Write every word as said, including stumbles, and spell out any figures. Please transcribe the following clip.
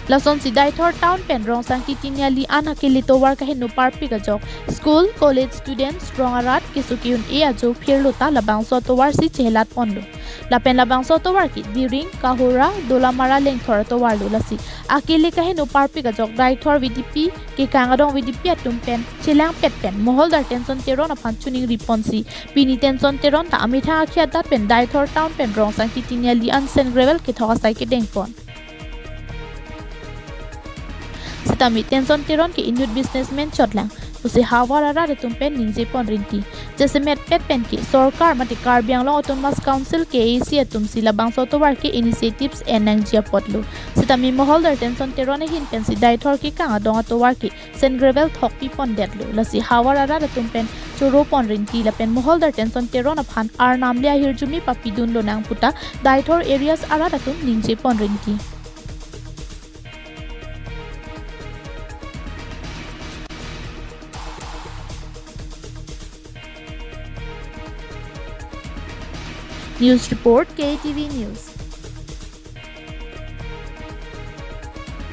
Lasonsi Deithor town pen Rongsangti Tingni ali an akele tovar kaheno parpik ajok school, college students, rong arat keso ke-un-e ajo phirlo ta labangso atovar si chehelat ponlo. Lapen labangso atovar ke Diring, Kahura, Dolamara lengthor atovar lo. Lasi akele kaheno parpik ajok Deithor V D P, kekang adong V D P atum pen chelangpet pen Moholdar Tenson Teron aphan choningri ponsi pini Tenson Teron ta amethang akhei adat pen Deithor town pen Rongsangti Tingni ali an sand gravel kethok asai kedeng pon. Sitame Tenson Teron ke inut businessman chotlang pusi havar arat atum pen ningje pon rinti. Jasemet pet pen ke sorkar mate Karbi Anglong Autonomous Council, K A A C atum si labangso atovar ke initiatives en nangji apotlo. Sitame Moholdar Tenson Teron ahin pensi Deithor kekang adong atovar ke sand gravel thokpi pondetlo. Lasi havar arat atum pen choro pon rinti lapen Moholdar Tenson Teron aphan arnam le ahirjume papidun lonang puta Deithor areas arat atum ningje pon rinti. News report, K A T V News.